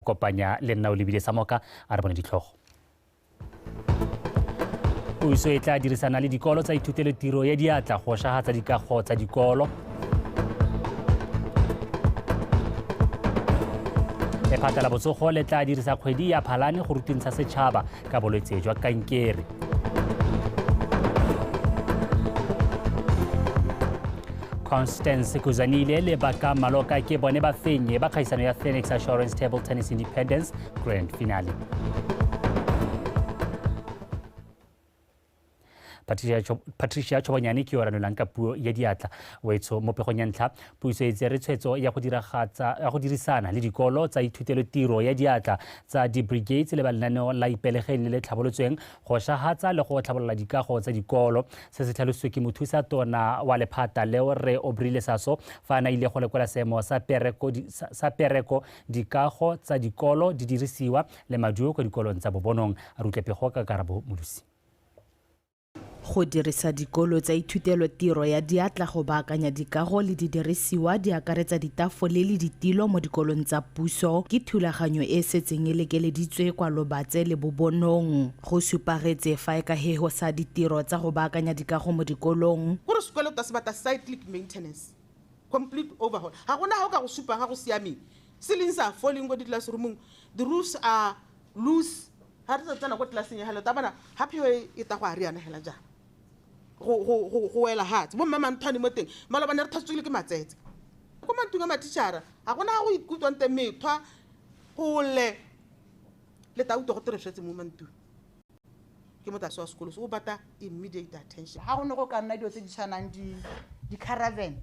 Kopanya le nna o lebile Samoka a re bone ditlhogo. Puso e tla dirisana le dikolo tsa ithutelo tiro ya diatla go shagatsa dikago tsa dikolo. Lephata la botsogo le tla dirisa kgwedi ya Phalane go rutintsha setšhaba ka bolwetse jwa kankere. Constance Kuzanile le Baka Maloka ke bone ba fenye ba kgaisano ya Phoenix Assurance Table Tennis Independence Grand Finale. Patricia Chobonyane ke yo ranolang ka puo ya diatla wetsho mo pegong ya ntlha. Puso e tsere tshwetso ya go diragatsa ya go dirisana le dikolo tsa ithutelo tiro ya diatla tsa di-brigades le ba lenaneo la Ipelegeng le le tlhabolotsweng go shahatsa le go tlhabolola dikago tsa dikolo. Se se tlhalositswe ke mothusa tona wa lephata leo Rre Aubrey Lesaso fa a na ile go lekola seemo sa pereko dikago tsa dikolo di dirisiwa le maduo kwa dikolong tsa Bobonong. A rutle pego ka Karabo Molusi. Go dirisa dikolo tsa ithutelo tiro ya diatla go baakanya dikago le didirisiwa di akaretsa ditafole le ditilo mo dikolong tsa puso ke thulaganyo e setseng e lekeleditswe kwa Lobatse le Bobonong. Go supagetse fa e ka heho sa ditiro tsa go baakanya dikago mo dikolong. Gore sekolo ta se batla cyclic maintenance, complete overhaul. Ga gona ga o ka go supang ga go siameng. Ceilings are falling ko di-classroomong, the roofs are loose. Ha re tsena ko classeng ya helo ta bana ha pheo e ta go a riana hela jang. Go wela hatse bo mma manthwane mo teng malobane re thatswile ke matsetse ko mantung a mathichara ga gona ga go ikutlwang teng methwa gole le tauto go terefetse mo mantung ke motase wa sekolo se o batla immediate attention. Ga go ne go ka nna dilo tse di tshwanang di-caravan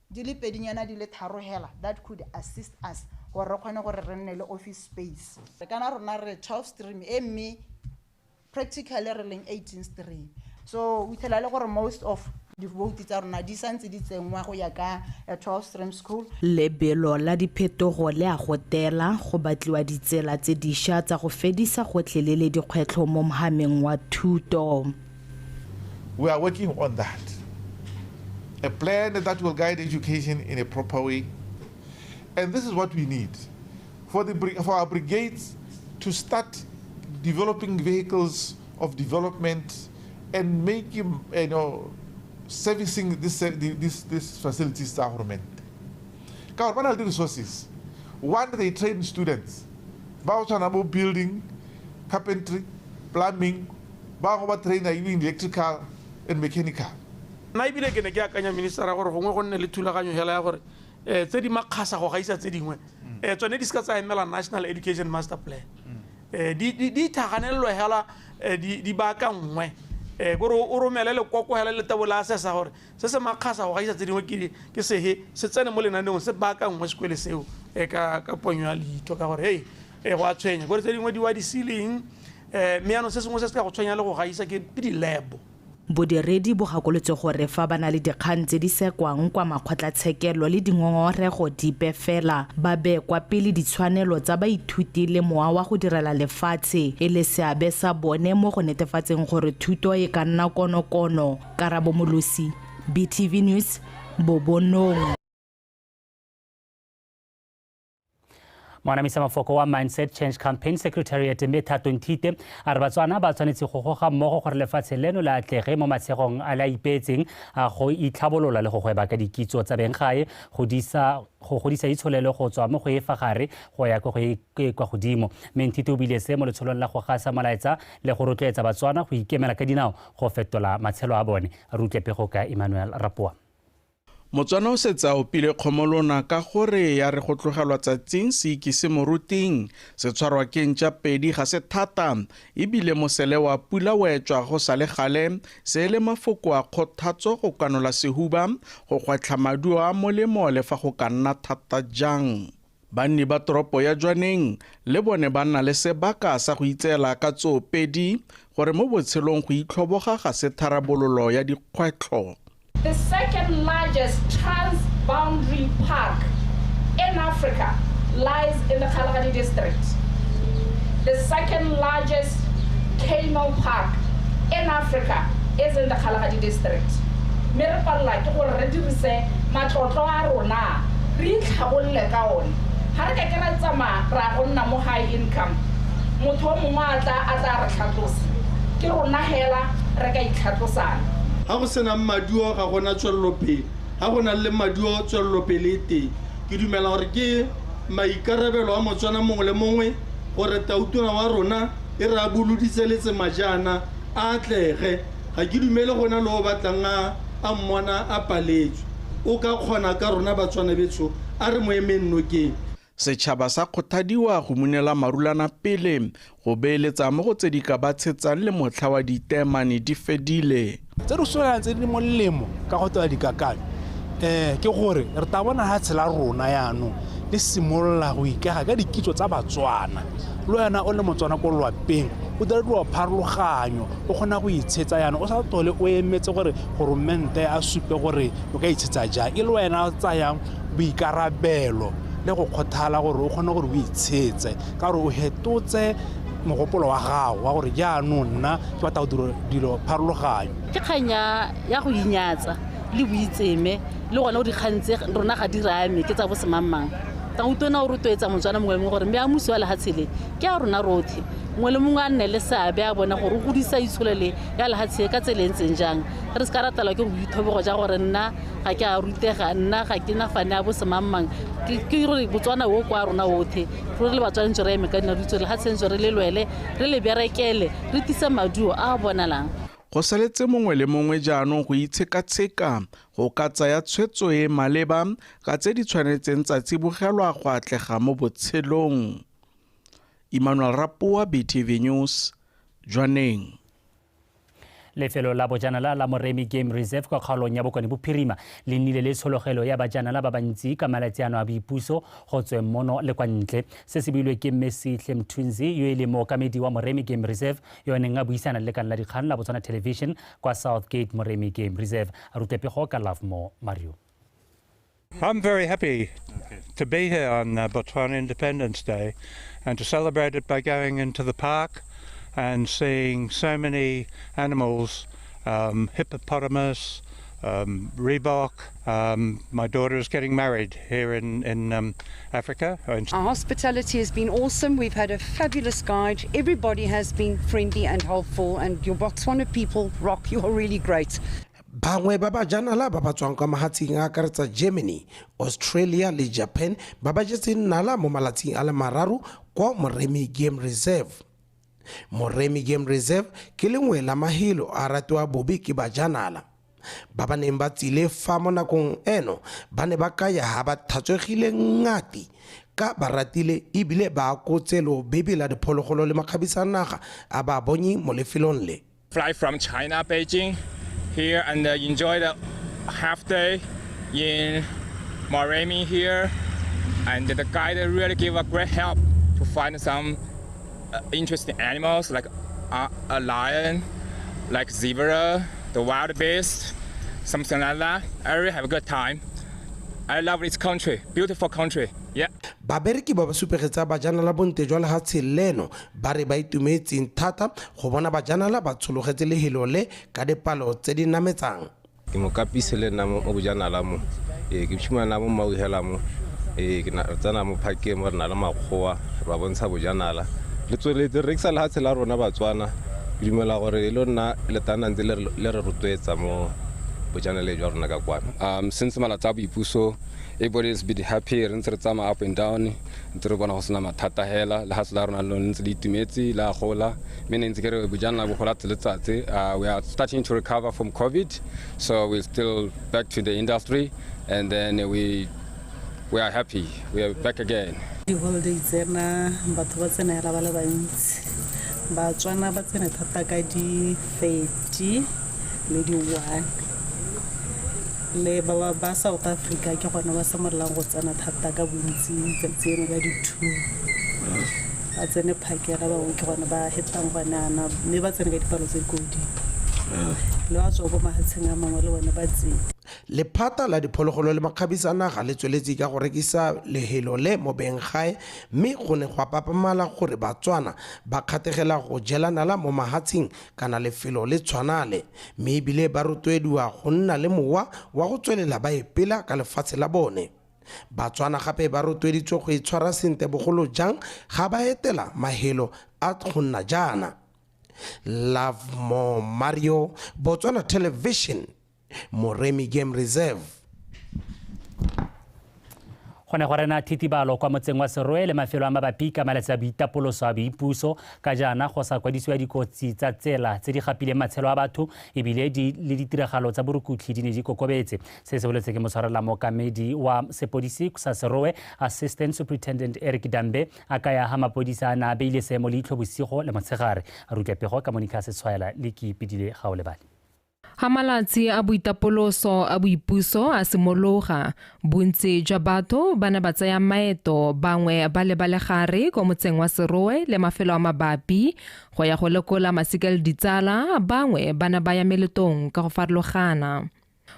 di le pedinyana di le tharo hela that could assist us gore re kgone gore re nne le office space. Re kana rona re 12 stream e mme practically re leng 18 stream. So we tell le gore most of di-vote tsa rona di santse di tsenngwa go ya ka 12 stream school. Lebelo la diphetogo le a gotela go batliwa ditsela tse dišwa tsa go fedisa gotlhelele dikgwetlho mo mohameng wa thuto. We are working on that. A plan that will guide education in a proper way. And this is what we need for our brigades to start developing vehicles of development and making, you know, servicing this facilities government. Ka gore ba na le resources. One, they train students. Ba o tshwana bo building, carpentry, plumbing, ba go ba trainer even electrical and mechanical. Nna ebile ke ne ke akanya minister gore gongwe go nne le thulaganyo hela ya gore tse di makgasa go gaisa tse dingwe tsone di seka tsa emela National Education Master Plan. Di ithaganelelwe hela di baakangwe. Gore o romele lekoko hela le tabo la sesa gore se se makgasa go gaisa tse dingwe ke sehe se tsene mo lenaneong se baakangwe sekwele seo ka ponyo ya leitho ka gore hey go a tshwenya gore tse dingwe di wa di-ceiling mme jaanong se sengwe se se ka go tshwenya le go gaisa ke di-lab. Bodiredi bo gakolotse gore fa ba na le dikgang tse di sekwang kwa makgotlatshekelo le dingongorego dipe fela ba bee kwa pele ditshwanelo tsa baithuti le mowa wa go direla lefatshe e le seabe sa bone mo go netefatseng gore thuto e ka nna konokono. Karabo Molosi, BTV News, Bobonong. Moanamisa mafoko wa Mindset Change Campaign Secretariat mme Thato Nthite a re Batswana ba tshwanetse go goga mmogo gore lefatshe leno le atlege mo matshegong a le a ipeetseng a go itlhabolola le go gweba ka dikitso tsa beng gae go godisa itsholelo go tswa mo go e fa gare go ya ko go e kwa godimo. Mme Nthite o buile se mo letsholong la go gasa molaetsa le go rotloetsa Batswana go ikemela ka dinao go fetola matshelo a bone. Re utlwe pego ka Emmanuel Rapoa. Motswana o setse a opile kgomo lona ka gore ya re go tlogelwa tsatsing se ikise moruting se tshwarwa ke ntša pedi ga se thata ebile mosele wa pula o etswa go sa le gale se le mafoko a kgothatso go kanola sehuba go gwetlha maduo a molemo le fa go ka nna thata jang. Banni ba toropo ya Jwaneng le bone ba nna le sebaka sa go itseela ka tsoopedi gore mo botshelong go itlhoboga ga se tharabololo ya dikgwetlho. The second largest transboundary park in Africa lies in the Kgalagadi district. The second largest camel park in Africa is in the Kgalagadi district. Mme re palelwa ke gore re dirise matlotlo a rona re itlhabolole ka one. Ga re ka ke ra tsamaya ra go nna mo high income, motho o mongwe a tla re tlhatlosa, ke rona hela re ka itlhatlosang. Ga go sena maduo ga gona tswelelopele, ga go na le maduo tswelelopele e teng. Ke dumela gore ke maikarabelo a Motswana mongwe le mongwe gore tautona wa rona e re a boloditse letsema jaana a atlege. Ga ke dumele gona le o batlang a mmona a paletswe, o ka kgona ka rona Batswana betsho, a re mo emeng nokeng. Setšhaba sa kgothadiwa go munela marulana pele go beeletsa mo go tse di ka ba tshetsang le motlha wa ditemane di fedile. Tse di solelang tse di molemo ka go tola dikakanyo ke gore re tla bona ga tshela rona yaanong le simolola go ikaga ka dikitso tsa Batswana. Le wena o le Motswana ko lwapeng o dira dilo pharologanyo, o kgona go itshetsa yaanong, o sa tole o emetse gore goromente a supe gore o ka itshetsa jang. E le wena o tsayang boikarabelo le go kgothala gore o kgone gore o itshetse, ka gore o hetotse mogopolo wa gago wa gore jaanong nna ke batla go dira dilo pharologanyo. Ke kgang ya go inyatsa le boitseme, le gone go dikgang tse rona ga di rame, ke tsa bo semangmang. Tautona o rotloetsa Motswana mongwe le mongwe gore mme a musi wa lehatshe le ke a rona rotlhe, mongwe le mongwe a nne le seabe a bona gore o godisa itsholo le ya lehatshe ka tsela e ntseng jang. Re se ka ratelwa ke boithobogo ja gore nna ga ke a rutega, nna ga ke na fane a bo semangmang. Ke gore Botswana o kwa rona otlhe, re le Batswana ntse re eme ka dinao ditso, lehatshe ntse re le lwele, re le berekele, re tise maduo a a bonalang. Go saletse mongwe le mongwe jaanong go itshekatsheka go ka tsaya tshwetso e maleba ka tse di tshwanetseng tsa tsibogelwa go atlega mo botshelong. Emmanuel Rapoa, BTV News, Jwaneng. Lefelo la bojanala la Moremi Game Reserve kwa kgaolong ya Bokone Bophirima le nnile le tshologelo ya bajanala ba bantsi ka malatsi ano a boipuso go tsweng mono le kwa ntle. Se se builwe ke Mme Sihle Mthunzi yo e leng mookamedi wa Moremi Game Reserve yo a neng a buisana le lekala la dikgang la Botswana Television kwa Southgate Moremi Game Reserve. A rutepego ka Lovemore Mario. I'm very happy to be here on Botswana Independence Day and to celebrate it by going into the park and seeing so many animals, hippopotamus, Reebok. My daughter is getting married here in Africa. Our hospitality has been awesome. We've had a fabulous guide. Everybody has been friendly and helpful, and your Botswana people rock. You are really great. Bangwe ba bajanala ba ba tswang kwa mahatsheng a akaretsa Germany, Australia le Japan ba ba jetseng nala mo malatsing a le mararo kwa Moremi Game Reserve. Moremi Game Reserve ke lengwe la mahelo a ratiwa bobe ke bajanala. Ba ba neng ba tsile fa mo nakong eno ba ne ba kaya ha ba thatswegile ngati ka ba ratile ebile ba akotse lobebe la diphologolo le makgabisa naga a ba bonye mo lefelong le. Fly from China, Beijing here and enjoy the half day in Moremi here, and the guide really give a great help to find some interesting animals like a lion, like zebra, the wild beast, something like that. I really have a good time. I love this country, beautiful country. Yeah. Babereki ba ba supegetsa bajanala bonte jwa lehatshe leno ba re ba itumetseng thata go bona bajanala ba tshologetse lehelo le ka dipalo tse di nametsang. Ke mo kapise le nna mo bojanala mo, ke tshimana mo mauhela mo, ke na tsana mo phakeng mo re na le makgowa ba bontsha bojanala. Le tsweletse re rekisa lehatshe la rona Batswana. Ke dumela gore le nna le tana ntse le re rotloetsa mo bojanaleng jwa rona ka kwana. Since malatsi a boipuso, everybody has been happy, re ntse re tsamaya up and down, ntse re bona go sena mathata hela, lehatshe la rona le ntse le itumetse, la gola, mme ne ntse ke re bojanala bo gola letsatsi. We are starting to recover from COVID, so we're still back to the industry, and then we are happy, we are back again. Di-holiday tsena batho ba tsena hela ba le bantsi, Batswana ba tsena thata ka di-30 le di-1, le ba ba South Africa ke gone ba simololang go tsena thata ka bontsi tsatsi eno ka di-2, ba tsene phakela bangwe ke gone ba hetang gone ana, mme ba tsene ka dipalo tse di ko godimo, le ba tswa ko mahatsheng a mangwe le bone ba tsene. Lephata la diphologolo le makgabisa naga le tsweletse ka go rekisa lehelo le mo benggae, mme go ne go papamala gore Batswana ba kgathegela go jela nala mo mahatsheng kana lefelo le tshwanale, mme ebile ba rotloediwa go nna le mowa wa go tswelela ba epela ka lefatshe la bone. Batswana gape ba rotloeditswe go itshwara sentle bogolo jang ga ba etela mahelo a go nna jaana. Lovemore Mario, Botswana Television, Moremi Game Reserve. Go ne go rena thitibalo kwa motseng wa Serowe le mafelo a mabapi ka malatsi a boitapoloso a boipuso ka jaana go sa kwadisiwa dikotsi tsa tsela tse di gapileng matshelo a batho ebile le ditiragalo tsa borukutlhi di ne di kokobetse. Se se boletse ke motshwarela mookamedi wa sepodisi sa Serowe, Assistant Superintendent Eric Dambe, a kaya ha mapodisa a ne a beile seemo leitlho bosigo le motshegare. A rutla pego ka Monica Setshwaela le ke Ipidile Gaolebale. Ha malatsi a boitapoloso a boipuso a simologa, bontsi jwa batho ba ne ba tsaya maeto, bangwe ba leba legare kwa motseng wa Serowe le mafelo a mabapi go ya go lekola masika le ditsala, bangwe ba ne ba ya meletong ka go farologana.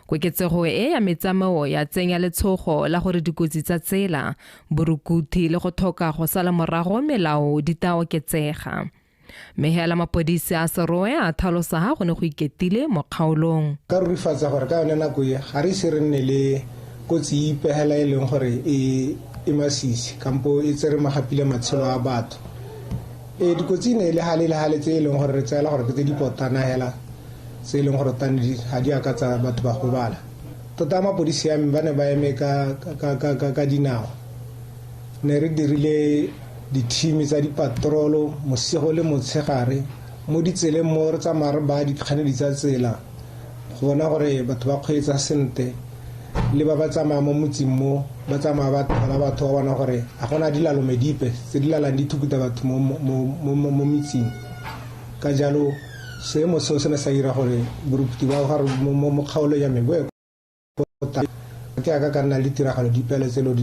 Koketsego e ya metsamao ya tsenya letshogo la gore dikotsi tsa tsela, borukuthi le go tlhoka go sala morago melao di tla oketsega. Mme hela mapodisi a Serowe a tlhalosa ha go ne go iketile mo kgaolong. Ka rurifatsa gore ka yone nako e ga re ise re nne le kotsi e ipegela e leng gore e masisi kampo e tsere magapile matshelo a batho. Dikotsi ne e le gale le gale tse e leng gore re tseela gore ke tse di potana hela tse e leng gore tane ga di aka tsa batho ba gobala. Tota mapodisi a me ba ne ba eme ka dinao. Ne re dirile di-team tsa dipatrolo mosigo le motshegare mo ditseleng mo re tsamaya re baya dikganedi tsa tsela go bona gore batho ba kgweetsa sentle le ba ba tsamaya mo motseng mo ba tsamaya ba thola batho ba bona gore ga gona dilalome dipe tse di lalang di thukuta batho mo metseng. Ka jalo seemo seo se ne sa dira gore borukuti ba gare mo kgaolong ya me bo ye ke aka ka nna le ditiragalo dipele tselo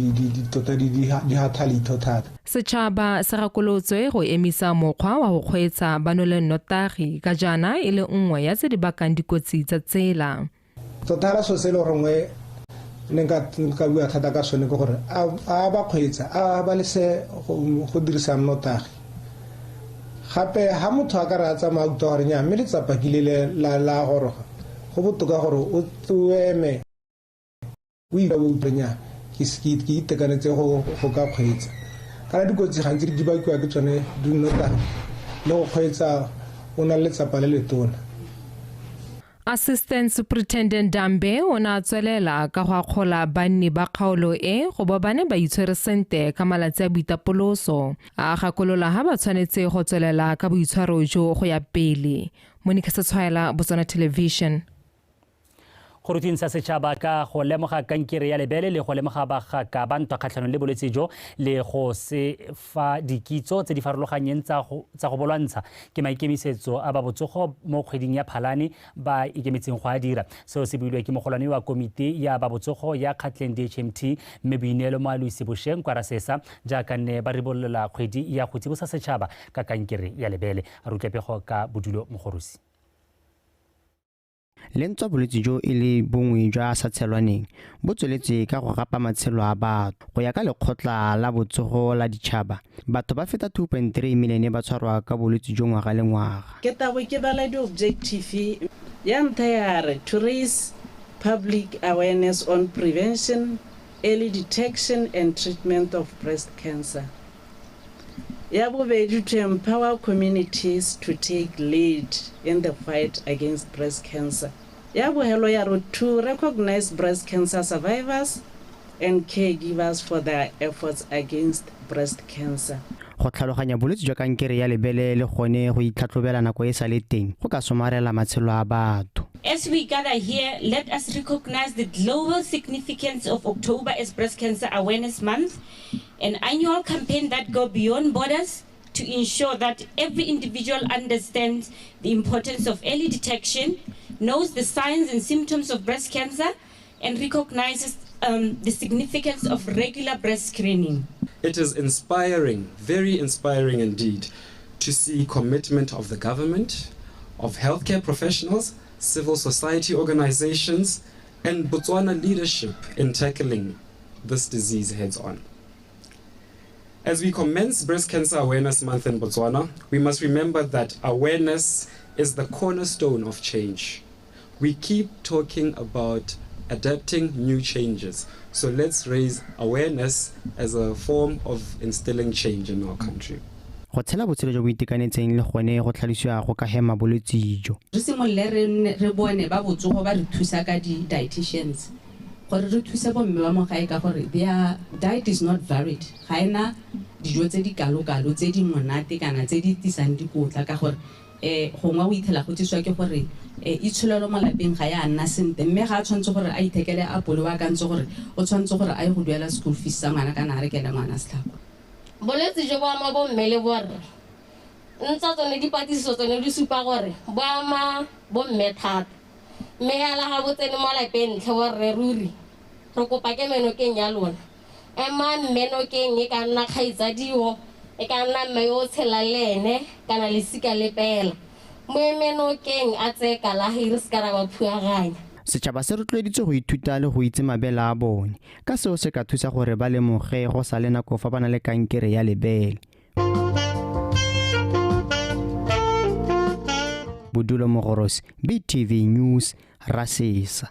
tota di hatha leitho thata. Setšhaba se gakolotswe go emisa mokgwa wa go kgweetsa ba nole nnotagi ka jaana e le nngwe ya tse di bakang dikotsi tsa tsela. Tota hela selo se e le gorengwe ne nka bua thata ka sone ke gore a ba kgweetsa a ba lese go dirisa nnotagi. Gape ha motho a ka re a tsamaya a utlwa gore nnyaa mme letsapa ke le la goroga, go botoka gore o eme o nya ke itekanetse go ka kgweetsa. Kana dikotsi gantsi di bakiwa ke tsone dinnotagi le go kgweetsa o na le letsapa le letona. Assistant Superintendent Dambe o ne a tswelela ka go akgola banni ba kgaolo e go bo ba ne ba itshwere sentle ka malatsi a boitapoloso, a gakolola ha ba tshwanetse go tswelela ka boitshwaro jo go ya pele. Monica Setshwaela, Botswana Television. Go rutintsha setšhaba ka go lemoga kankere ya lebele le go lemoga bagaka ba ntwa kgatlhanong le bolwetse jo le go se fa dikitso tse di farologanyeng tsa go bolwantsha ke maikemisetso a ba botsogo mo kgweding ya Phalane ba ikemetseng go a dira. Seo se builwe ke mogolwane wa komiti ya ba botsogo ya Kgatleng DHMT mme Boineelo Moalosi bošeng kwa Rasesa jaaka nne ba ribolola kgwedi ya go tsibosa setšhaba ka kankere ya lebele. A re utlwe pego ka Bodulo Mogorosi. Le ntswa bolwetse jo e le bongwe jwa sa tshelwaneng bo tsweletse ka go gapa matshelo a batho. Go ya ka lekgotla la botsogo la ditšhaba, batho ba feta 2.3 million ba tshwarwa ka bolwetse jo ngwaga le ngwaga. Ke tabo ke bala di-objective ya ntlha ya re to raise public awareness on prevention, early detection and treatment of breast cancer. Ya bobedi, to empower communities to take lead in the fight against breast cancer. Ya bohelo ya re to recognize breast cancer survivors and caregivers for their efforts against breast cancer. Go tlhaloganya bolwetse jwa kankere ya lebele le gone go itlhatlhobela nako e sa le teng go ka somarela matshelo a batho. As we gather here, let us recognize the global significance of October as Breast Cancer Awareness Month, an annual campaign that goes beyond borders to ensure that every individual understands the importance of early detection, knows the signs and symptoms of breast cancer, and recognizes the significance of regular breast screening. It is inspiring, very inspiring indeed, to see commitment of the government, of healthcare professionals, civil society organizations, and Botswana leadership in tackling this disease heads on. As we commence Breast Cancer Awareness Month in Botswana, we must remember that awareness is the cornerstone of change. We keep talking about adapting new changes. So let's raise awareness as a form of instilling change in our country. Go tshela botshelo jo bo itekanetseng le gone go tlhalosiwa go ka hema bolwetse jo. Re simolole re bone ba botsogo ba re thusa ka di-dietitians gore re thuse bomme ba mo gae ka gore their diet is not varied. Ga ena dijo tse di kalokalo tse di monate kana tse di tisang dikotla ka gore gongwe o ithela go tsiswa ke gore itsholelo mo lapeng ga ya nna sentle mme ga a tshwanetse gore a ithekele apole o akantse gore o tshwanetse gore a ye go duela school fees sa ngwana kana a rekele ngwana setlhako. Bolwetse jo bo ama bomme le borre ntsa tsone dipatlisiso tsone di supa gore bo ama bomme thata mme hela ga bo tsene mo lapeng ntlhe borre ruri re kopa ke menokeng ya lona ema mmenokeng e ka nna kgaitsadio e ka nna mme yo o tshelang le ene kana lesika lepela mo emenokeng a tseye kalafi re se ka ra ba phuaganya. Setšhaba se rotloeditswe go ithuta le go itse mabele a bone ka seo se ka thusa gore ba lemoge go sa le nako fa ba na le kankere ya lebele. Bodulo Mogorosi, BTV News, Rasesa.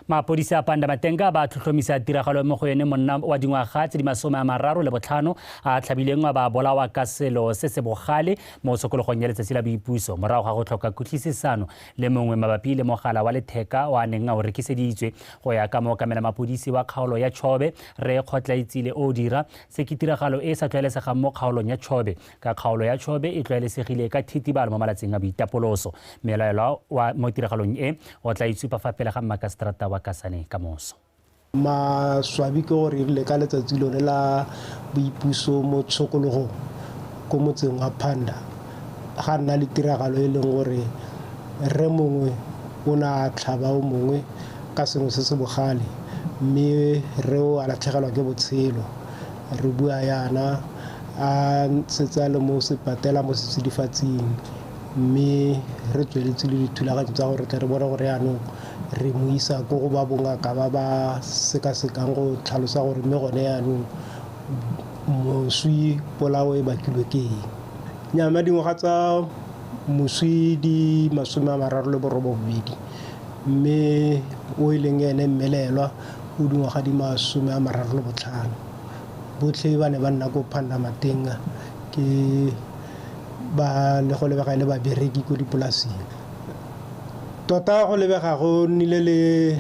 Mapodisi a Pandamatenga ba tlhotlhomisa tiragalo mo go yone monna wa dingwaga tse di 35 a tlhabileng ba bolawa ka selo se se bogale mo tshokologong ya letsatsi la boipuso morago ga go tlhoka kutlwisisano le mongwe mabapi le mogala wa letheka o a neng a o rekiseditswe. Go ya ka mookamela mapodisi wa kgaolo ya Chobe re Kgotlaetsile o dira se ke tiragalo e e sa tlwaelesegang mo kgaolong ya Chobe ka kgaolo ya Chobe e tlwaelesegile ka thitibalo mo malatsing a boitapoloso. Melaelwa wa mo tiragalong e o tla itshupa fa pele ga mmakaseterata wa Kasane ka moso. Maswabi ke gore erile ka letsatsi lone la boipuso mo tshokologong ko motseng wa Phanda ga nna le tiragalo e leng gore rre mongwe o ne a tlhaba o mongwe ka sengwe se se bogale mme rre o a latlhegelwa ke botshelo. Re bua yana a setse a le mo sepatela mo setsidifatsing mme re tsweletse le dithulaganyo tsa gore tle re bone gore yaanong re mo isa ko go ba bongaka ba ba sekasekang go tlhalosa gore mme gone yaanong moswi polao e bakilwe ke eng. Nyama dingwaga tsa moswi di 38 mme o e leng ene mmelelwa o dingwaga di 35. Botlhe ba ne ba nna ko Pandamatenga ke ba le go lebega le babereki ko dipolaseng. Tota go lebega go nnile le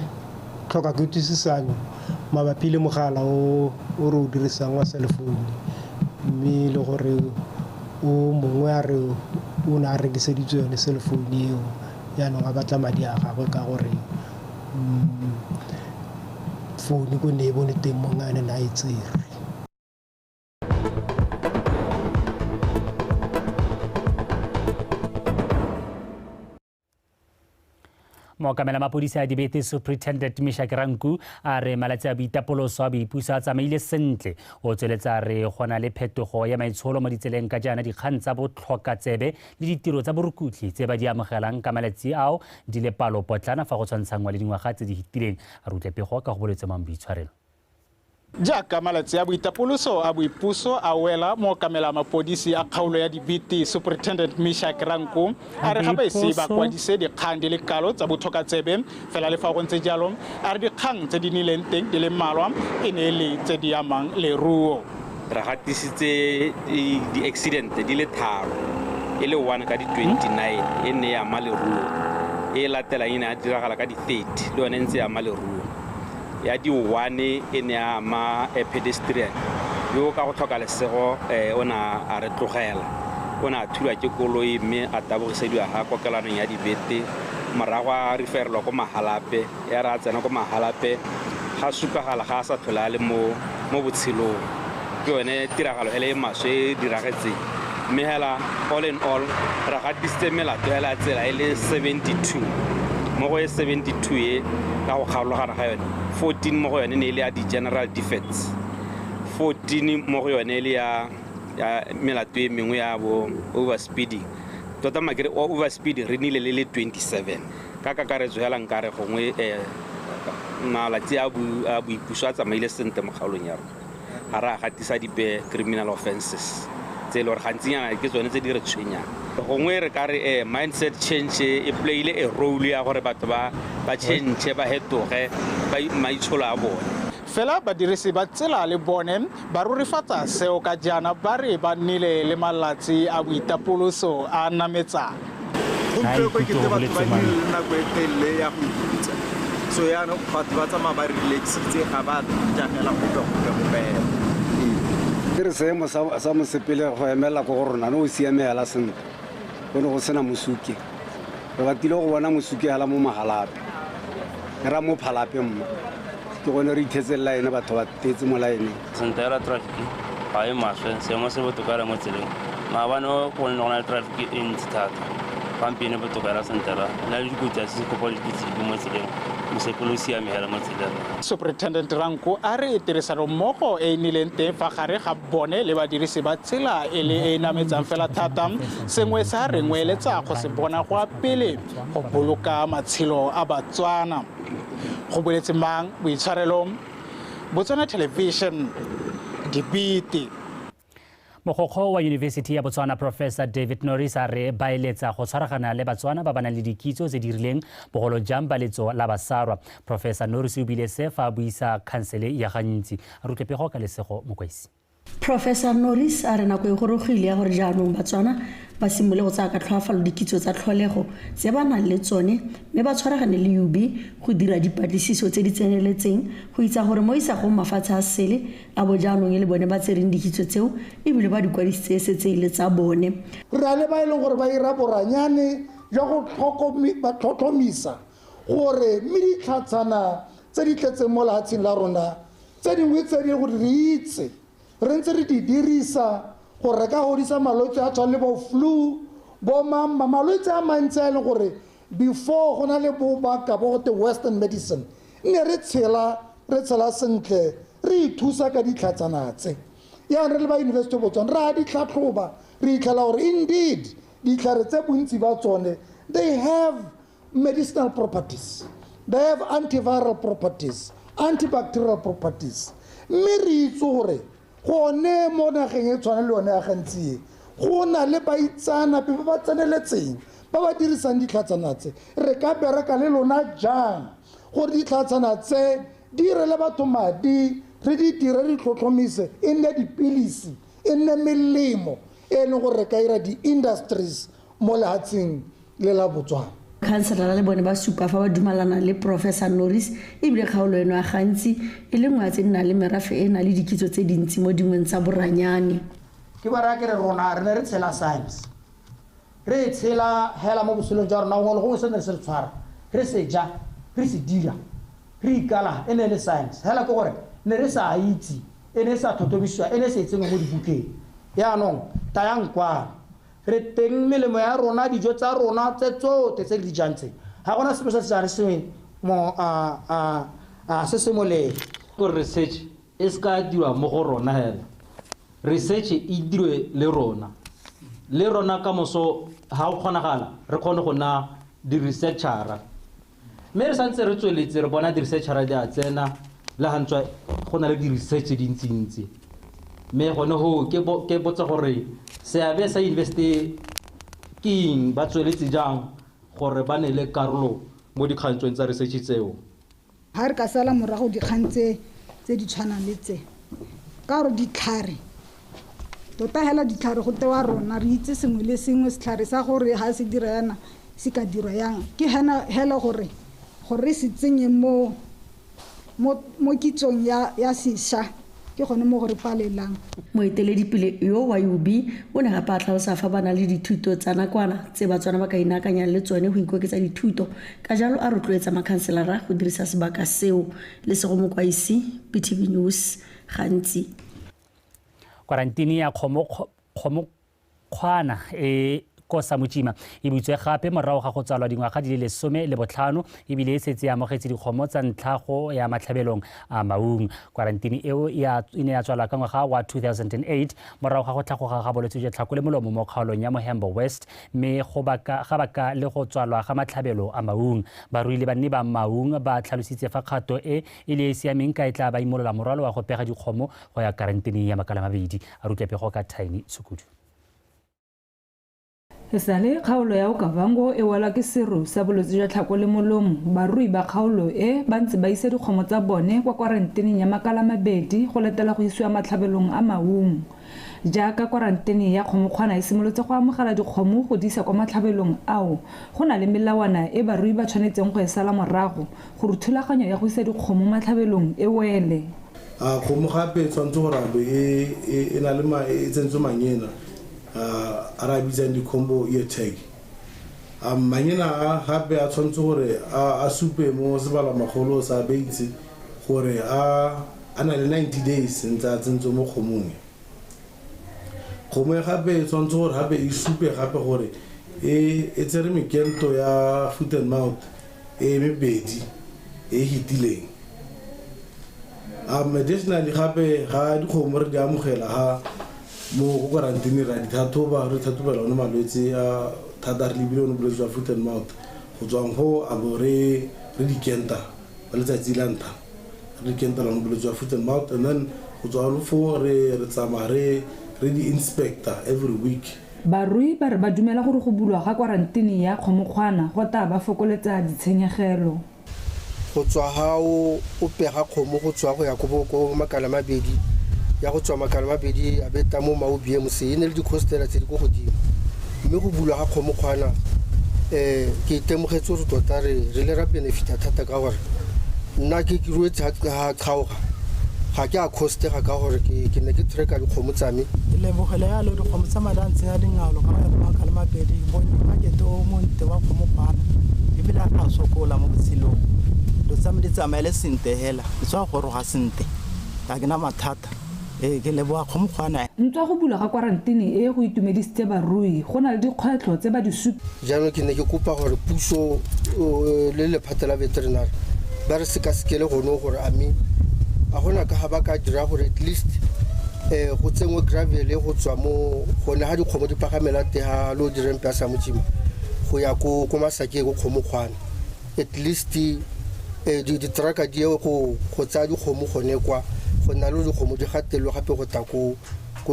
tlhoka kutlwisisanyo mabapi le mogala o re o dirisang wa cellphone mme le gore o mongwe a re o ne a rekiseditswe yone cellphone eo yaanong a batla madi a gagwe ka gore founu ko ne e bone teng mongwe a ne a e tsere. Mookamela mapodisi a Dibete Superintendent Meshack Ranku a re malatsi a boitapoloso a boipuso a tsamaile sentle. O tsweletsa re go na le phetogo ya maitsholo mo ditseleng ka jaana dikgang tsa botlhokatsebe le ditiro tsa borukutlhi tse ba di amogelang ka malatsi ao di le palo potlana fa go tshwantshangwa le dingwaga tse di fetileng. A rutle pego ka go boletse mang boitshwarelo. Jaaka malatsi a boitapoloso a boipuso a wela mookamela mapodisi a kgaolo ya Dibete Superintendent Meshack Ranku a re ga ba ise ba kwadise dikgang di le kalo tsa botlhokatsebe fela le fa go ntse jalo a re dikgang tse di nnileng teng di le mmalwa e ne e le tse di amang leruo. Re gatisitse di-accident di le 3 e le 1 ka di-29 e ne e ama leruo, e latelang e ne ya diragala ka di-30 le yone e ntse e ama leruo. Ya di-1 e ne a ama pedestrian yo ka go tlhoka lesego o ne a re tlogela, o ne a thulwa ke koloi mme a tabogisediwa ga kokelanong ya Dibete morago a referelwa ko Mahalape ya re a tsena ko Mahalape ga supagala ga a sa tlhole a le mo botshelong. Ke yone tiragalo hele e maswe e diragetseng mme hela all in all re gatisitse melato hela tsela e le 72 mo go e 72 e ka go kgaologana ga yone 14 mo go yone ne e le ya di-general defects, 14 mo go yone e le ya melato e mengwe ya bo overspeeding. Tota makere overspeed re nnile le 27 ka kakaretso hela nkare gongwe malatsi a boipuso a tsamaile sentle mo kgaolong ya rona. Ga re a gatisa dipe criminal offenses tse e le gore gantsinyana ke tsone tse di re tshwenyang. Gongwe re ka re mindset change e playile a role ya gore batho ba change, ba hetoge ba maitsholo a bone. Fela badirisi ba tsela le bone ba rurifatsa seo ka jaana ba re ba nnile le malatsi a boitapoloso a nametsang. Gompieno ke te batho ba nnile le nako e telele ya go ikhutsa, so yaanong batho ba tsamaya ba relaxitse, ga ba jagela gope. Ke re seemo sa mosepele go emela ko go rona ne o siamela sentle, go ne go sena mosuke. Re batile go bona mosuke hela mo Magalape, ra mo Phalape mma, ke gone re ithetse line, batho ba tetse mo line. Sentle hela traffic ga e maswe, seemo se botoka hela mo tseleng. Maabane go ne go na le traffic e ntsi thata, gompieno botoka hela sentle hela, le dikotsi a se kopa dikotsi mo tseleng, mosepele o siame hela mo tseleng. Superintendent Ranko a re tirisanommogo e e nnileng teng fa gare ga bone le badirisi ba tsela e le e nametsang fela thata, sengwe sa re ngweeletsa go se bona go a pele go boloka matshelo a Batswana. Go boletse mang boitshwarelo, Botswana Television, Dibete. Mogokgo wa Yunibesithi ya Botswana Professor David Norris a re ba eletsa go tshwaragana le Batswana ba ba nang le dikitso tse di rileng, bogolo jang ba letso la Basarwa. Professor Norris o bile se fa a buisa khansele ya Gantsi. A re utlwe pego ka Lesego Mokwaisi. Professor Norris a re nako e gorogile ya gore jaanong Batswana ba simolole go tsaya ka tlhoafalo dikitso tsa tlholego tse ba nang le tsone, mme ba tshwaragane le UB go dira dipatlisiso tse di tseneletseng go itsa gore mo isagong mafatshe a sele a bo jaanong e le bone ba tsereng dikitso tseo ebile ba di kwadisitse e setse e le tsa bone. Re na le ba e leng gore ba ira boranyane jwa go tlhotlhomisa gore mme ditlhatshana tse di tletseng mo lefatsheng la rona tse dingwe tse di gore re itse re ntse re di dirisa gore re ka godisa malwetse a tshwana le bo flu, bo mama, malwetse a mantsi a e leng gore before go na le bobaka bo gote Western medicine, ne re tshela sentle, re ithusa ka ditlhatsana tse. Yaanong re le ba University of Botswana re a di tlhatlhoba, re itlhela gore indeed ditlhare tse bontsi ba tsone they have medicinal properties, they have antiviral properties, antibacterial properties. Mme re itse gore gone mo nageng e tshwana le yone ya Gantsi e, go na le baitseanape ba ba tseneletseng ba ba dirisang ditlhatsana tse. Re ka bereka le lona jang gore ditlhatsana tse di irele batho madi, re di dire di tlhotlhomise, e nne dipilisi, e nne melemo e leng gore re ka ira di-industries mo lefatsheng le la Botswana. Khanselara le bone ba supa fa ba dumalana le Professor Norris, ebile kgaolo eno ya Gantsi e le nngwe ya tse di nang le merafe e e nang le dikitso tse dintsi mo dingweng tsa boranyane. Ke ba raya ke re rona re ne re tshela science, re tshela hela mo botshelong jwa rona, gongwe le gongwe se ne se re tshwara, re se ja, re se dira, re ikala, e ne le science. Hela ke gore ne re sa itse, e ne e sa tlhotlhomisiwa, e ne e sa e tsenngwe mo dibukeng. Yaanong tayang kwano, re teng melemo ya rona, dijo tsa rona tse tsotlhe tse di jang tse, ga gona sepe se se jang se mo se se molemo. Gore research e se ka dirwa mo go rona hela, research e dirwe le rona, le rona ka moso ga o kgonagala re kgone go nna di-researchera. Mme re santse re tsweletse re bona di-researchera di a tsena, le ga ntswa go na le di-research dintsintsi. Mme gone go ke botsa gore seabe sa university ke eng, ba tsweletse jang gore ba ne le karolo mo dikgantsweng tsa research tseo. Ha re ka sala morago dikgang tse di tshwanang le tse, ka gore ditlhare tota hela ditlhare go tewa rona re itse sengwe le sengwe, setlhare sa gore ha se dira yana se ka dirwa yang, ke hela gore re se tsenye mo kitsong ya sešwa, ke gone mo go re palelang. Moeteledipele yo wa UB o ne gape a tlhalosa fa ba na le dithuto tsa nakwana tse Batswana ba ka inaakanyang le tsone go ikoketsa dithuto, ka jalo a rotloetsa makhanselara go dirisa sebaka seo. Lesego Mokwaisi, BTV News, Gantsi. Kwarantini ya kgomokgwana e ko Samuchima e butswe gape morago ga go tsalwa dingwaga di le 15, ebile e setse e amogetse dikgomo tsa ntlha go ya matlhabelong a Maung. Kwarantini eo e ne ya tswalwa ka ngwaga wa 2008 morago ga go tlhagoga ga bolwetse jwa tlhako le molomo mo kgaolong ya Mohembo West, mme ga baka le go tswalwa ga matlhabelo a Maung. Barui le banni ba Maung ba tlhalositse fa kgato e e le e siameng ka e tla ba imolola morwalo wa go pega dikgomo go ya karantineng ya makala mabedi. A rutle pego ka Tiny Tshukudu. Sale kgaolo ya Okavango e welwa ke seru sa bolwetse jwa tlhako le molomo. Barui ba kgaolo e ba ntse ba isa dikgomo tsa bone kwa kwaranteneng ya makala mabedi go letela go isiwa matlhabelong a Maung. Jaaka kwarantene ya kgomokgwana e simolotse go amogela dikgomo go di isa kwa matlhabelong ao, go na le melawana e barui ba tshwanetseng go e sala morago gore thulaganyo ya go isa dikgomo matlhabelong e wele. A kgomo gape e tshwanetse gore a be e na le e tsentswe manyena a re a bitsang di-combo ear tag. Manyena a gape a tshwanetse gore a supe mo sebalamagolo sa Bates gore a na le 90 days ntse a tsentswe mo kgomong. Kgomo e gape e tshwanetse gore gape e supe gape gore e tsere mekento ya foot and mouth e mebedi e hitileng. Additionally gape ga dikgomo re di amogela ga mo go quarantine ra di tlhatlhoba, re tlhatlhobela one malwetse a thata re lebile one bolwetse jwa foot and mouth. Go tswang go a bo re di kenta ka letsatsi la ntlha, re di kentela one bolwetse jwa foot and mouth, and then go tswa foo re tsamaya re di inspector every week. Barui ba re ba dumela gore go bulwa ga kwarantene ya kgomokgwana go tla ba fokoletsa ditshenyegelo. Go tswa ga o pega kgomo go tswa go ya ko makala mabedi, ya go tswa makala mabedi a beta mo Mau BMC e ne le di-costela tse di ko godimo. Mme go bulwa ga kgomokgwana ke itemogetse gore tota re le ra benefita thata ka gore nna ke ruetse ga kgaoga, ga ke a costega ka gore ke ne ke tracka dikgomo tsa me. Ke lebogele yalo dikgomo tsa madi a ntseng a dingalo ka ya makala mabedi, ke bone market o monte wa kgomokgwana ebile a ka sokola mo botshelong. Dilo tsa me di tsamaele sentle hela, ke tswa goroga sentle, ga ke na mathata. Ke leboga kgomokgwana. Ntswa go bulwa ga kwarantene e go itumedisitse barui, go na le dikgwetlho tse ba di sup. Jaanong ke ne ke kopa gore puso le lephata la veterinary ba re sekasekele gone gore a mme a gona ka ga ba ka dira gore at least go tsenngwe gravel go tswa mo gone ga dikgomo di pagamela teng ga lo direng pea sa Modimo go ya ko Masakeng ko kgomokgwana. At least di-trucka di ye go tsaya dikgomo gone kwa, go nna le dikgomo di gatelelwe gape go tla ko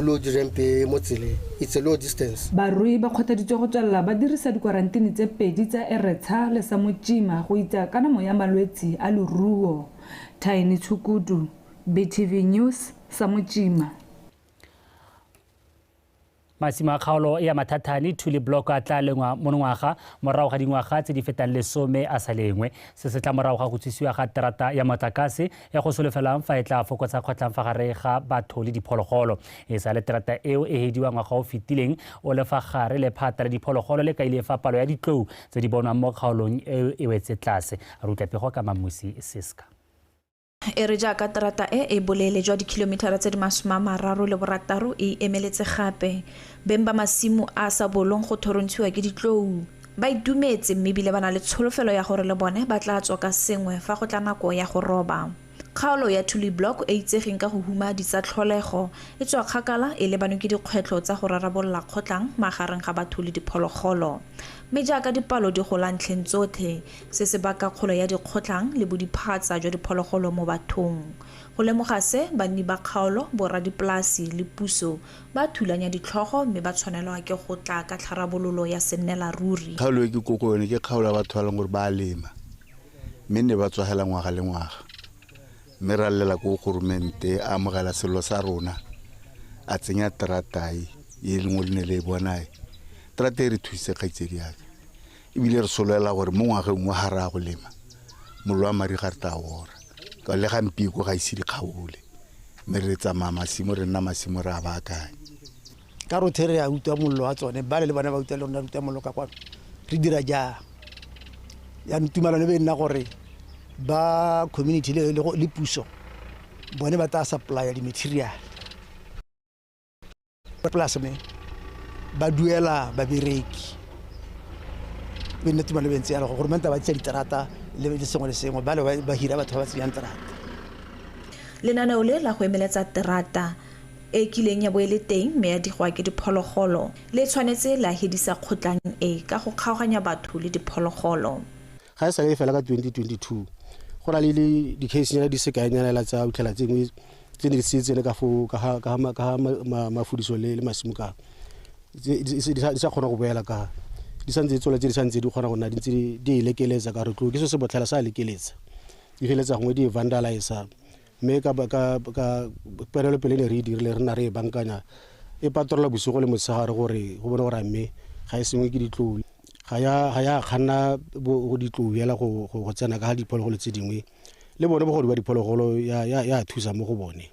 lo direng pe mo tseleng. It's a low distance. Barui ba kgothaditswe go tswelela ba dirisa dikwarantene tse pedi tsa Eretsha le sa Motšima go itsa kanamo ya malwetse a leruo. Tiny Tshukudu, BTV News, sa Motšima. Masimo a kgaolo ya Mathathane Thule Block a tla lengwa monongwaga morago ga dingwaga tse di fetang 10 a sa lengwe. Se se tla morago ga go tsisiwa ga terata ya motlakase e go solofelang fa e tla fokotsa kgotlhang fa gare ga batho le diphologolo. E sa le terata eo e hediwa ngwaga o fetileng o le fa gare lephata la diphologolo le kaile fa palo ya ditlou tse di bonwang mo kgaolong eo e wetse tlase. Re utlwa pego ka Mamusi Seska. E re jaaka terata e e boleele jwa dikilomitara tse di 36 e emeletse gape. Beng ba masimo a sa bolong go thorontshiwa ke ditlou ba itumetse mme ebile ba na le tsholofelo ya gore le bone ba tla tswa ka sengwe fa go tla nako ya go roba. Kgaolo ya Thule Block e itsegeng ka go huma ditsa tlholego e tswa kgakala e lebanwe ke dikgwetlho tsa go rarabolola kgotlang magareng ga batho le diphologolo. Mme jaaka dipalo di gola ntlheng tsotlhe, se se baka kgolo ya dikgotlang le bodiphatsa jwa diphologolo mo bathong. Go lemoga se, banni ba kgaolo, boradipolasi le puso ba thulanya ditlhogo mme ba tshwanelwa ke go tla ka tlharabololo ya sennela ruri. Kgaolo e ke koko yone ke kgaolo ya batho ba leng gore ba lema, mme ne ba tswagela ngwaga le ngwaga. Mme ra llela ko goromente a amogela selo sa rona, a tsenya terata e lengwe le ne le e bonae. Terata e re thusitse kgaitsedi yaka, ebile re soloela gore mo ngwageng wa ga re a go lema mollo wa mariga re tla ora. Ka le gampieko ga ise di kgaole, mme re tsamaya masimo, re nna masimo re a baakanya. Ka rothe re a utlwa mollo wa tsone, ba le bana ba utlwa le rona re utlwa mollo ka kwano, re dira jang? Jaanong tumalano e be nna gore ba community le puso bone ba tla supply di-material. Polase me ba duela babereki, be nna tumalano e ntse yalo gore goromente ba tsa diterata le sengwe le sengwe, ba le ba hira batho ba ba tsenyang terata. Lenaneo le la go emeletsa terata e kileng ya bo e le teng mme ya digwa ke diphologolo le tshwanetse la hedisa kgotlang e ka go kgaoganya batho le diphologolo. Ga e sale e fela ka 2022 go na le di-case-nyana di sekaenyana tsa utlhela tse dingwe tse ne di setse ka fo ka ga mafudiso le masimo ka. Di sa kgona go boela ka di santse tsola tse di santse di kgona go nna di ntse di lekeletsa ka re tlou ke se se botlhela sa lekeletsa di feletsa gongwe di vandalize mme ka ponelopele ne re e dirile re nna re e bankanya e patrola bosigo le motshegare gore go bone gore mme ga e sengwe ke ditlou ga ya kganna go ditlou fela go tsena ka ga diphologolo tse dingwe le bone bogodu ba diphologolo ya thusa mo go bone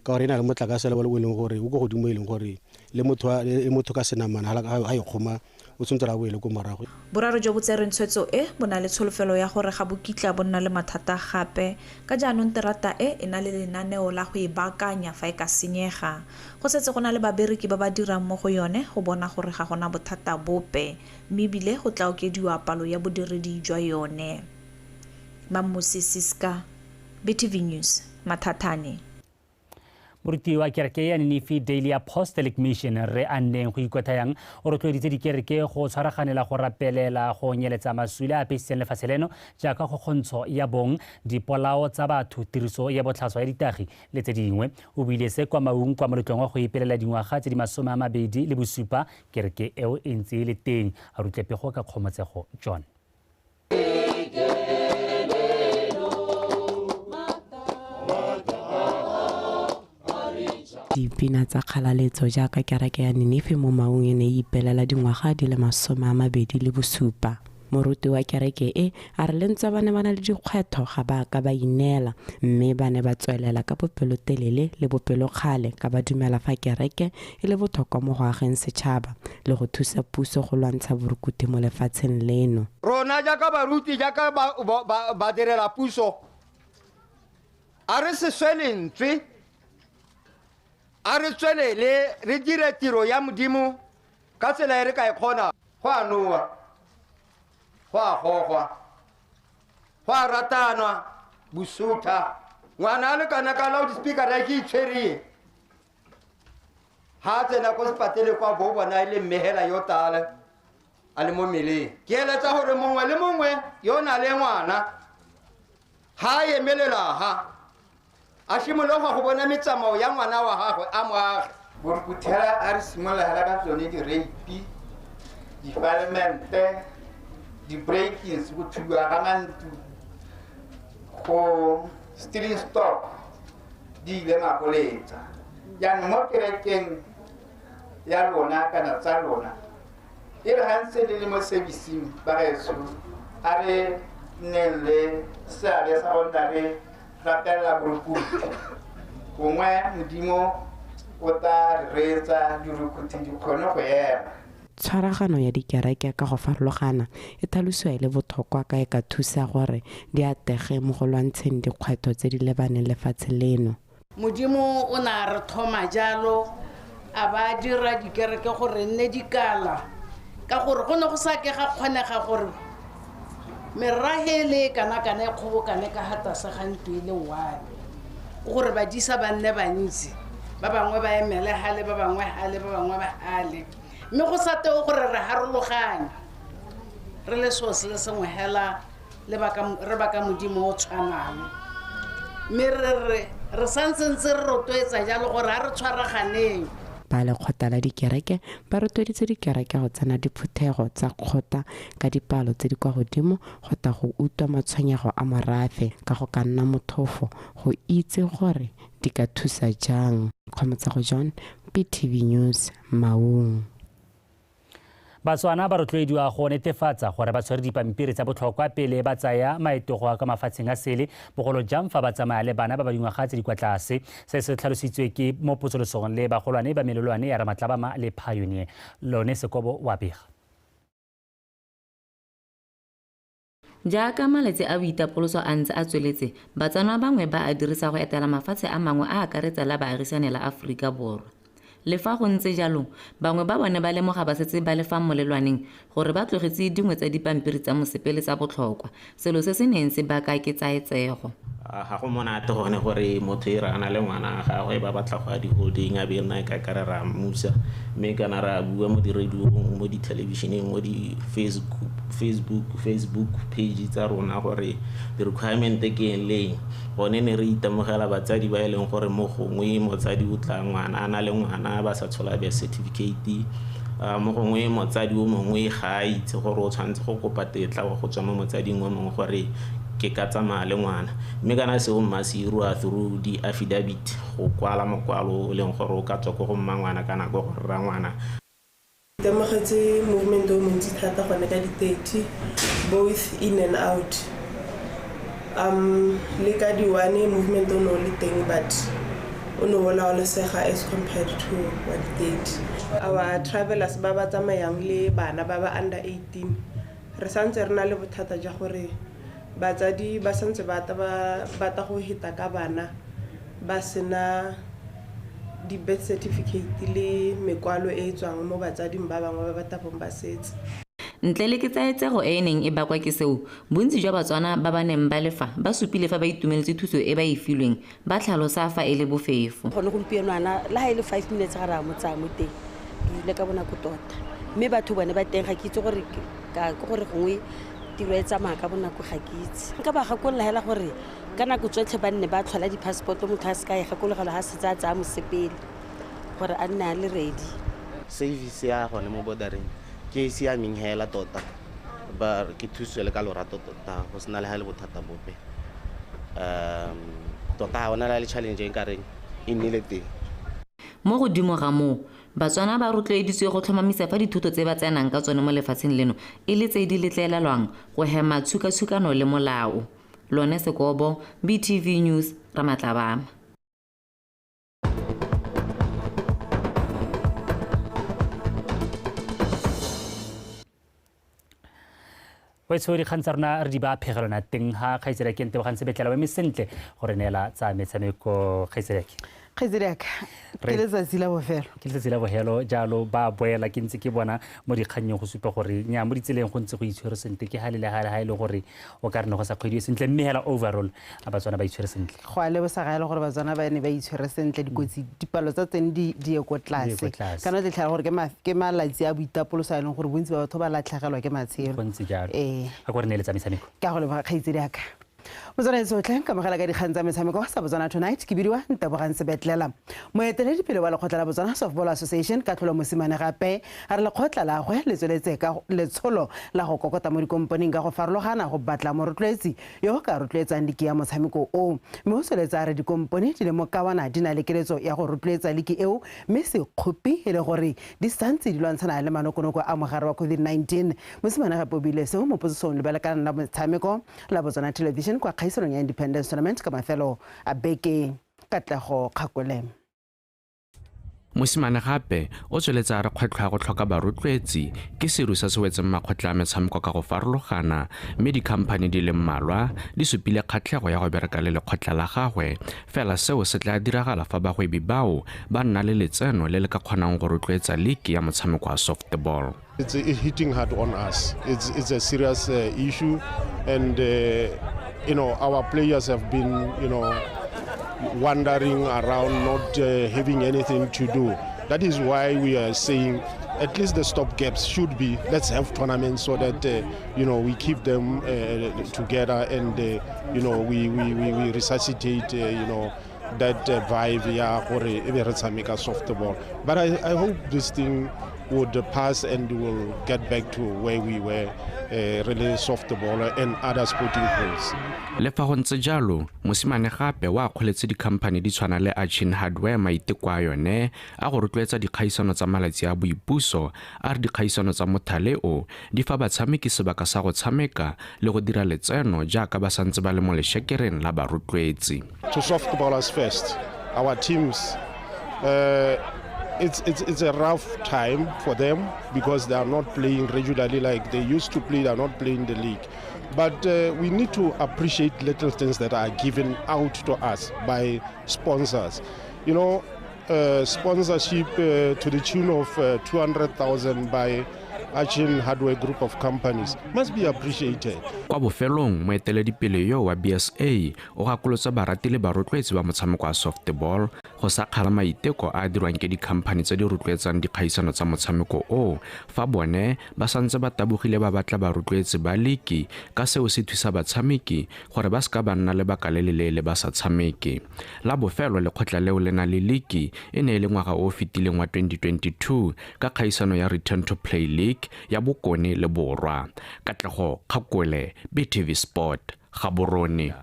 ka gore e na le motlakase le o e leng gore o ko godimo e leng gore le motho ka senamana ga e kgoma o tshwanetse ra boele ko morago. Boraro jo bo tsereng tshwetso e bo na le tsholofelo ya gore ga bo kitla bo nna le mathata gape ka jaanong terata e e na le lenaneo la go e baakanya fa e ka senyega. Go setse go na le babereki ba ba dirang mo go yone go bona gore ga gona bothata bope mme ebile go tla okediwa palo ya bodiredi jwa yone. Mamusi Siska, BTV News, Mathathane. Moruti wa kereke ya Ninife Daily Apostolic Mission re a nneng go ikothayang o rotloeditse dikereke go tshwaraganela go rapelela go nyeletsa masula a apesitseng lefatshe leno jaaka kgokgontsho ya bong, dipolao tsa batho, tiriso ya botlhaswa ya ditagi le tse dingwe. O buile se kwa Maung kwa moletlong wa go ipelela dingwaga tse di 27 kereke eo e ntse e le teng. A rutle pego ka Kgomotsego John. Dipina tsa kgalaletso jaaka kereke ya Ninife mo Maung e ne e ipelela dingwaga di le 27. Moruti wa kereke e a re le ntse ba ne ba na le dikgwetlho ga ba ka ba ineela mme ba ne ba tswelela ka bopelotelele le bopelokgale ka ba dumela fa kereke e le botlhokwa mo go ageng setšhaba le go thusa puso go lwantsha borukuthi mo lefatsheng leno. Rona jaaka baruti jaaka ba direla puso a re se swe lentswe, a re tswelele re dire tiro ya Modimo ka tsela e re ka e kgona. Go a nowa, go a gogwa, go a ratanwa, bosutha. Ngwana a le kana ka loudspeaker ya ke itshwerie ha a tsena ko sepatele kwa bo bona e le mmegela yo tala a le mo mmeleng. Ke eletsa gore mongwe le mongwe yo o na le ngwana ha a emelela ha a simologa go bona metsamao ya ngwana wa gagwe a moagi. Borukuthela a re simolola hela ka tsone di-rape, di-parliamente, di-breakings, go thubiwa ga mantlo, go stealing stock di ile makoletsa. Jaanong mo kerekeng ya lona kana tsa lona e re ga ntse le le mo servicing bagaetsho a re nneng le seabe sa go nna re rapelela borukuthi, gongwe Modimo o tla re reetsa dirukuthi di kgone go ema. Tshwaragano ya dikereke ka go farologana e tlhalosiwa e le botlhokwa ka e ka thusa gore di atege mo go lwantsheng dikgwetlho tse di lebaneng lefatshe leno. Modimo o ne a re thoma jalo a ba dira dikereke gore nne dikala ka gore go ne go sa ke ga kgonega gore merage le kana-kana e kgobokane ka ga tlase ga ntlo e le one, gore badisa ba nne bantsi, ba bangwe ba emele gale, ba bangwe gale, ba bangwe ba gale, mme go sa teo gore re harologanye re le seo se le sengwe hela re baka Modimo o tshwanang. Mme re santse ntse re rotloetsa jalo gore ga re tshwaraganeng. Ba lekgotla la dikereke ba rotloeditse dikereke go tsena diphuthego tsa kgotla ka dipalo tse di kwa godimo go tla go utlwa matshwenyego a morafe ka go ka nna motlhofo go itse gore di ka thusa jang. Kgomotsego John, BTV News, Maung. Batswana ba rotloediwa go netefatsa gore ba tshwere dipampiri tsa botlhokwa pele ba tsaya maeto go ya ka mafatsheng a sele, bogolo jang fa ba tsamaya le bana ba ba dingwaga tse di kwa tlase. Se se tlhalositswe ke mo potsolosong le bagolwane ba melelwane ya Ramatlabama le Pioneer. Lone Sekobo wa bega. Jaaka malatsi a boitapoloso a ntse a tsweletse, Batswana bangwe ba a dirisa go etela mafatshe a mangwe a akaretsa la baagisane la Aforika Borwa. Le fa go ntse jalo, bangwe ba bone ba lemoga ba setse ba le fa molelwaneng gore ba tlogetse dingwe tsa dipampiri tsa mosepele tsa botlhokwa, selo se se neng se baka ke tsaetsego. Ga go monate gone gore motho e re a na le ngwana gagwe ba batla go ya di-holding a be nna ka kare ra mmusa, mme kana ra bua mo di-radiong, mo di-television-eng, mo di-Facebook page tsa rona gore di-requirement ke eng le eng. Gone ne re itemogela batsadi ba e leng gore mo gongwe motsadi o tla ngwana a na le ngwana ba sa tshola birth certificate, Mo gongwe motsadi o mongwe ga a itse gore o tshwanetse go kopa tetla go tswa mo motsading o mongwe gore ke ka tsamaya le ngwana, mme kana seo mma se irwa through di-affidavit, go kwala mokwalo o leng gore o ka tswa ko go mma ngwana kana ko go rra ngwana. Itemogetse movement o montsi thata gone ka di-30, both in and out. Le ka di-1 movement o ne o le teng, but o ne o laolesega as compared to wa di-30. Our travelers ba ba tsamayang le bana ba ba under 18, re santse re na le bothata jwa gore batsadi ba santse ba batla go heta ka bana ba sena di-birth certificate le mekwalo e e tswang mo batsading ba bangwe ba ba tabong ba setse. Ntle le ketsaetsego e e neng e bakwa ke seo, bontsi jwa Batswana ba ba neng ba lefa ba supile fa ba itumeletse thuso e ba e filweng, ba tlhalosa fa e le bofefo. Gone gompieno ana le ha e le 5 minutes ga re a mo tsaya mo teng, re ile ka bonako tota. Mme batho bone ba teng ga ke itse gore ka gore gongwe tiro e tsamaya ka bonako, ga ke itse. Nka ba gakolola hela gore ka nako tsotlhe ba nne ba tlhola di-passport, motho a se ka e gakologelwa ha setse a tsaya mosepele gore a nne a le ready. Service ya gone mo bordereng ke e siameng hela tota, ba ke thuso le ka lorato tota, go sena le ha le bothata bope. Tota ga ona le challenge e nkareng e nnile teng. Mo godimo ga moo, Batswana ba rotloeditswe go tlhomamisa fa dithuto tse ba tsenang ka tsone mo lefatsheng leno e le tse di letlelelwang go hema tshukatshukano le molao. Lone Sekobo, BTV News, Ramatlabama. Wetso dikgang tsa rona re di ba phegelwana teng ha kgaitsedi ke Ntebogang Sebetlela ba eme sentle gore neela tsa metshameko. Kgaitsedi Kgaitsedi ke letsatsi la bofelo, ke letsatsi la bofelo jalo ba boela ke ntse ke bona mo dikgannyeng go supa gore nya mo ditseleng go ntse go itshwere sentle, ke hale le hale ha ile gore o ka re ne go sa kgwediwe sentle, mme hela overall a Batswana ba itshwere sentle. Go a lebosa ga ile gore Batswana ba ne ba itshwere sentle, dikotsi dipalo tsa teng di ye ko tlase, kana tle tlhara gore ke malatsi a boitapoloso a leng gore bontsi ba batho ba latlhegelwa ke matshelo. Go ntse jalo. A go re neeletsa metshameko. Ke a go leboga kgaitsedi aka. Motswana tsotlhe ka mogela ka dikgang tsa metshameko sa Botswana Tonight, ke bidiwa Ntebogang Sebetlela. Moeteledipele wa lekgotla la Botswana Softball Association ka tlholo Mosimane gape a re lekgotla la gwe le tsweletse ka letsholo la go kokota mo dikomponeng ka go farologana go batla morotloetsi yo ka rotloetsang liki ya motshameko o. Mme o tsweletse a re dikompone di le mokawana di na le keletso ya go rotloetsa liki eo, mme sekgopi e le gore di santse di lwantshana le manokonoko a mogare wa COVID-19. Mosimane gape o buile seo mo potsosong lebelekana la motshameko la Botswana Television kwa kgaisanong ya Independence Tournament ka mafelo a beke. Katlego Kgakole. Mosimane gape o tsweletsa a re kgwetlho ya go tlhoka barotloetsi ke seru se se wetseng makgotla a metshameko ka go farologana, mme dikhamphane di le mmalwa di supile kgatlhego ya go bereka le lekgotla la gagwe, fela seo se tla diragala fa bagwebi bao ba nna le letseno le le ka kgonang go rotloetsa liki ya motshameko wa softball. It's hitting hard on us. It's a serious issue, and you know, our players have been, you know, wandering around, not having anything to do. That is why we are saying at least the stopgaps should be, let's have tournaments so that, you know, we keep them together and, you know, we resuscitate, you know, that vibe ya gore e be re tshameka softball. But I hope this thing would pass and we'll get back to where we were, really softball and other sporting goals. Le fa go ntse jalo, Mosimane gape wa akgoletse dikhamphane di tshwana le Achin Hardware maiteko a yone a go rotloetsa dikgaisano tsa malatsi a boipuso. A re dikgaisano tsa mothale o di fa batshameki sebaka sa go tshameka le go dira letseno jaaka ba santse ba le mo leshekereng la barotloetsi. To softballers first, our teams, it's a rough time for them because they are not playing regularly like they used to play. They are not playing the league. But we need to appreciate little things that are given out to us by sponsors. You know, sponsorship to the tune of 200,000 by Achin Hardware Group of Companies must be appreciated. Kwa bofelong, moeteledipele yo wa BSA o gakolotse barati le barotloetsi ba motshameko wa softball go go sa kgala maiteko a a dirwang ke dikhamphani tse di rotloetsang dikgaisano tsa motshameko o fa bone ba santse ba tabogile ba batla barotloetsi ba liki ka seo se thusa batshameki gore ba seka ba nna lebaka le leleele ba sa tshameke. La bofelo lekgotla leo le na le liki e ne e le ngwaga o fetileng wa 2022 ka kgaisano ya Return to Play League ya Bokone le Borwa. Katlego Kgakole, BTV Sport, Gaborone.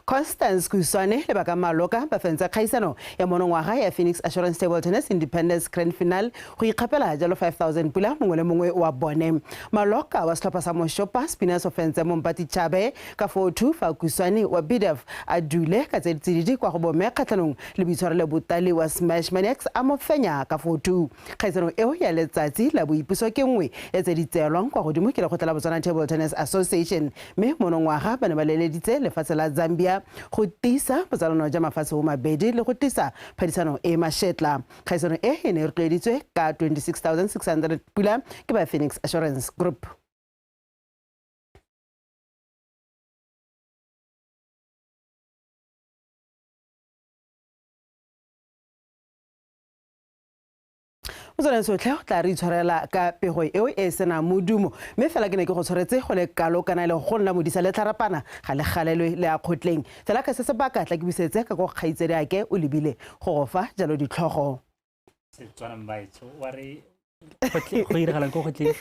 Constance Kuswane le Baka Maloka ba fentse kgaisano ya monongwaga ya Phoenix Assurance Table Tennis Independence Grand Final go ikgapela jalo 5000 pula mongwe le mongwe wa bone. Maloka wa setlhopha sa Moshopa Spinners o fentse Mompati Chabe ka 4-2 fa Kuswane wa BDF a dule ka tse ditsididi kwa go bomme kgatlhanong le boitshwarelo Botale wa Smash Maniacs a mo fenya ka 4-2. Kgaisano eo ya letsatsi la boipuso ke nngwe ya tse di tseelwang kwa godimo ke lekgotla la Botswana Table Tennis Association, mme monongwaga ba ne ba leleditse lefatshe la Zambia go tiisa botsalano jwa mafatshe o mabedi le go tiisa phadisano e mashetla. Kgaisano e e ne e rotloeditswe ka 26,600 pula ke ba Phoenix Assurance Group. Motswana sotlhe o tla re itshwarela ka pego eo e senang modumo, mme fela ke ne ke go tshwaretse go le kalo kana le go nna modisa le tlharapana ga le galelwe le a kgotleng. Fela ka se sebaka tla ke busetse ka go kgaitsedi ake o lebile go go fa jalo ditlhogo. Setswana mbaetso wa re go iragalang ko gotleng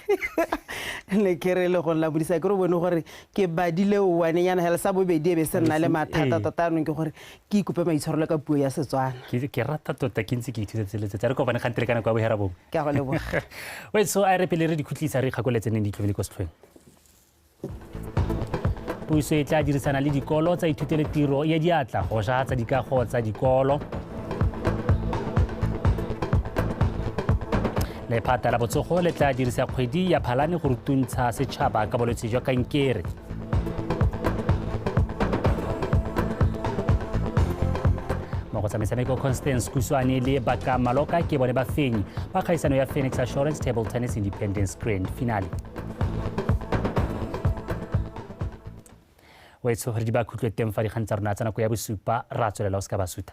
le ke re le go nna modisa ke re bone gore ke badile oanenyana hela sa bobedi e be se nna le mathata tota anong ke gore ke ikope maitshwarelo ka puo ya Setswana. Ke rata tota ke ntse ke ithuta letsatsi re kopane gantele ka nako ya bohera bongwe. Ke a go leboga. Wetso a re pele re dikhutlisa re ikgakoletse neng ditlhobile ko setlhoeng. Puso e tla dirisana le dikolo tsa ithutelo tiro ya diatla go jaatsa dikago tsa dikolo. Lephata la botsogo le tla dirisa kgwedi ya Phalane go rutuntsha setšhaba ka bolwetse jwa kankere. Mo go tsa metshameko, Constance Kuswane le Baka Maloka ke bone bafenyi ba kgaisano ya Phoenix Assurance Table Tennis Independence Grand Finale. Wetso re di ba khutlwe teng fa dikgang tsa rona tsa nako ya bosupa ra tswelela o se ka ba suta.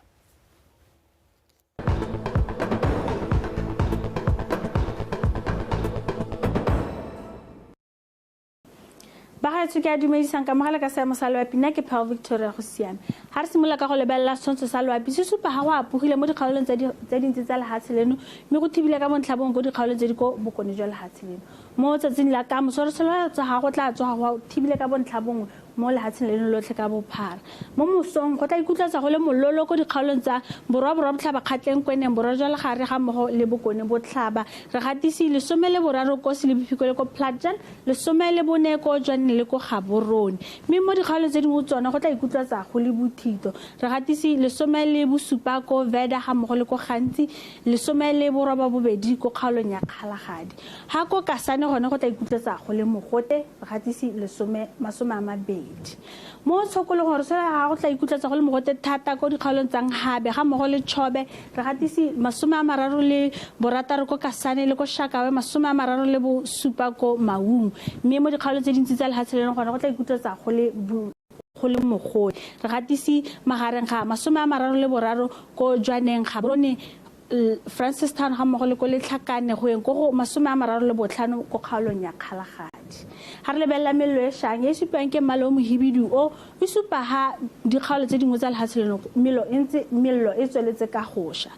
Bagaetsho ke a dumedisang ka mogala ka seemo sa loapi, nna ke Pearl Victoria go siame. Ga re simolola ka go lebelela setshwantsho sa loapi se supa ga go apogile mo dikgaolong tse dintsi tsa lehatshe leno, mme go thibile ka bontlhabongwe ko dikgaolong tse di ko bokone jwa lehatshe leno. Mo tsatsing la ka moso re solofela ga go tla tsoga go thibile ka bontlhabongwe mo lehatsheng leno lotlhe ka bophara. Mo mosong go tla ikutlwatsa go le mololo ko dikgaolong tsa borwa borwa botlhaba Kgatleng Kweneng borwa jwa legare ga mmogo le bokone botlhaba. Re gatise 13 ko Selebi le ko Platjan, 14 ko Jwaneng le ko Gaborone. Mme mo dikgaolong tse dingwe tsona go tla ikutlwatsa go le bothito. Re gatise 17 ko Veda ga mmogo le ko Gantsi, 18 ko kgaolong ya Kgalagadi. Ha ko Kasane gone go tla ikutlwatsa go le mogote, re gatise 20. Mo tshokologong re solofela ga go tla ikutlwatsa go le mogote thata ko dikgaolong tsa Nhabe ga mmogo le Chobe, re gatise 36 ko Kasane le ko Shakawe, 37 ko Maung. Mme mo dikgaolong tse dintsi tsa lehatshe leno gone go tla ikutlwatsa go le mogote. Re gatise magareng ga 33 ko Jwaneng, Gaborone, Francistown ga mmogo le ko Letlhakane go yeng ko go 35 ko kgaolong ya Kgalagadi. Ga re lebelela melelo e šang e supang ke mmala o mohibidu o e supa ha dikgaolo tse dingwe tsa lehatshe leno melelo e tsweletse ka go ša.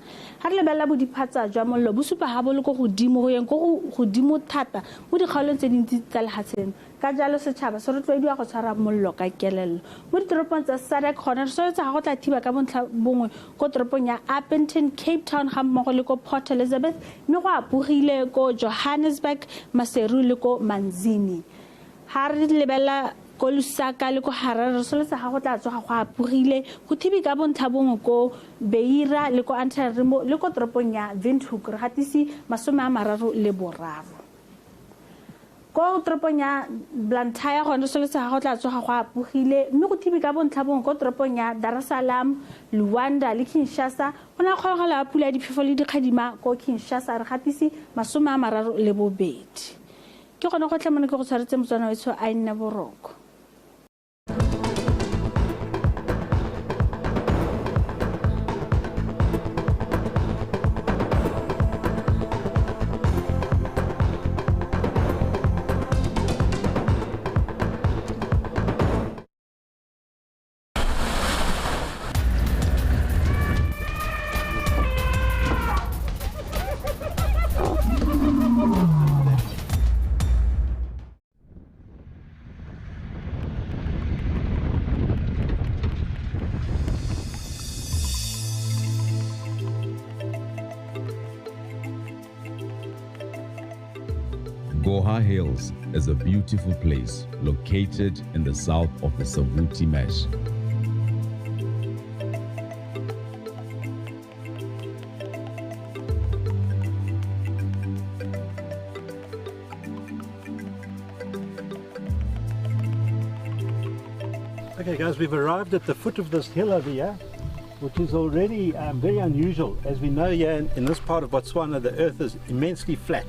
Ga re lebelela bodiphatsa jwa mollo bo supa ha bo le ko godimo go yeng ko godimo thata mo dikgaolong tse dintsi tsa lehatshe leno. Ka jalo setšhaba se rotloediwa go tshwara mollo ka kelello. Mo ditoropong tsa SADC gone re solofetse ga go tla thiba ka bontlha bongwe ko toropong ya Upington, Cape Town ga mmogo le ko Port Elizabeth, mme go apogile ko Johannesburg, Maseru le ko Manzini. Ga re lebelela ko Lusaka le ko Harare re solofetse ga go tla tsoga go apogile go thibi ka bontlha bongwe ko Beira le ko Antananarivo le ko toropong ya Windhoek, re gatise 33. Ko toropong ya Blantyre gone re solofetse ga go tla tsoga go apogile mme go thibi ka bontlha bongwe ko toropong ya Dar es Salaam, Luanda le Kinshasa. Go na kgolagalo ya pula ya diphefo le dikgadima ko Kinshasa, re gatise 32. Ke gone go tlhe mone ke go tshwaretse Motswana wetsho a nne boroko. Goha Hills is a beautiful place located in the south of the Savuti Mesh. Okay guys, we've arrived at the foot of this hill over here, which is already very unusual. As we know here in this part of Botswana, the earth is immensely flat.